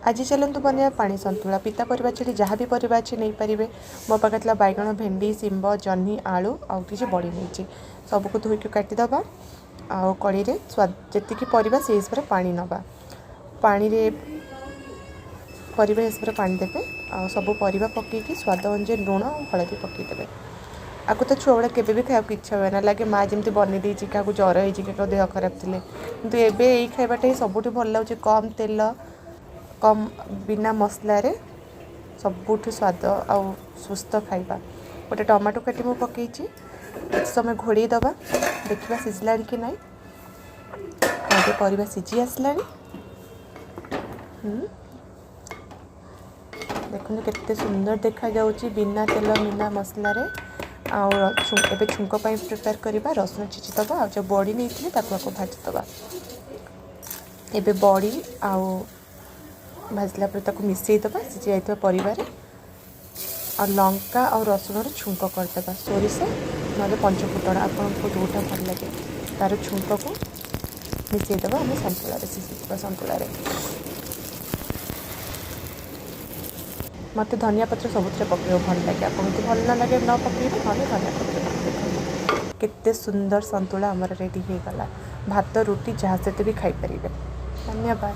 ଆଜି ଚାଲନ୍ତୁ ବନେଇବା ପାଣି ସନ୍ତୁଳା। ପିତା ପରିବା ଛାଡ଼ି ଯାହା ବି ପରିବା ଅଛି ନେଇପାରିବେ। ମୋ ପାଖରେ ଥିଲା ବାଇଗଣ, ଭେଣ୍ଡି, ଶିମ୍ବ, ଜହ୍ନି, ଆଳୁ ଆଉ କିଛି ବଡ଼ି ନେଇଛି। ସବୁକୁ ଧୋଇକି କାଟିଦେବା ଆଉ କଢ଼େଇରେ ଯେତିକି ପରିବା ସେଇ ହିସାବରେ ପାଣି ନେବା। ପାଣିରେ ପରିବା ହିସାବରେ ପାଣି ଦେବେ ଆଉ ସବୁ ପରିବା ପକାଇକି ସ୍ୱାଦ ଅନୁଯାୟୀ ଲୁଣ ଆଉ ହଳଦୀ ପକାଇଦେବେ। ଆକୁ ତ ଛୁଆବେଳେ କେବେ ବି ଖାଇବାକୁ ଇଚ୍ଛା ହୁଏ ନା, ଲାଗେ ମା ଯେମିତି ବନେଇ ଦେଇଛି, କାହାକୁ ଜ୍ୱର ହେଇଛି କି କାହାକୁ ଦେହ ଖରାପ ଥିଲେ। କିନ୍ତୁ ଏବେ ଏଇ ଖାଇବାଟା ହିଁ ସବୁଠୁ ଭଲ ଲାଗୁଛି। କମ୍ ତେଲ, କମ୍ ବିନା ମସଲାରେ ସବୁଠୁ ସ୍ୱାଦ ଆଉ ସୁସ୍ଥ ଖାଇବା। ଗୋଟେ ଟମାଟୋ କାଟି ମୁଁ ପକାଇଛି। କିଛି ସମୟ ଘୋଡ଼େଇ ଦେବା, ଦେଖିବା ସିଝିଲାଣି କି ନାହିଁ। ଏବେ ପରିବା ସିଝି ଆସିଲାଣି। ଦେଖନ୍ତୁ କେତେ ସୁନ୍ଦର ଦେଖାଯାଉଛି ବିନା ତେଲ ବିନା ମସଲାରେ। ଆଉ ଏବେ ଛୁଙ୍କ ପାଇଁ ପ୍ରିପେୟାର କରିବା। ରସୁଣ ଛେଚିଦେବା ଆଉ ଯେଉଁ ବଡ଼ି ନେଇଥିଲି ତାକୁ ଆକୁ ଭାଜିଦେବା। ଏବେ ବଡ଼ି ଆଉ ଭାଜିଲା ପରେ ତାକୁ ମିଶାଇ ଦେବା ସିଝି ଯାଇଥିବା ପରିବାରେ। ଆଉ ଲଙ୍କା ଆଉ ରସୁଣର ଛୁଙ୍କ କରିଦେବା। ସୋରିଷ ନହେଲେ ପଞ୍ଚଫୁଟଣ, ଆପଣଙ୍କୁ ଯେଉଁଟା ଭଲ ଲାଗେ, ତା'ର ଛୁଙ୍କକୁ ମିଶାଇ ଦେବା ଆମେ ସନ୍ତୁଳାରେ, ସିଝିଥିବା ସନ୍ତୁଳାରେ। ମୋତେ ଧନିଆ ପତ୍ର ସବୁଥିରେ ପକାଇବାକୁ ଭଲ ଲାଗେ। ଆପଣଙ୍କୁ ଭଲ ନ ଲାଗେ ନ ପକାଇବେ, ନହେଲେ ଧନିଆ ପତ୍ର। ଦେଖନ୍ତୁ କେତେ ସୁନ୍ଦର ସନ୍ତୁଳା ଆମର ରେଡ଼ି ହେଇଗଲା। ଭାତ, ରୁଟି ଯାହା ସହିତ ବି ଖାଇପାରିବେ। ଧନ୍ୟବାଦ।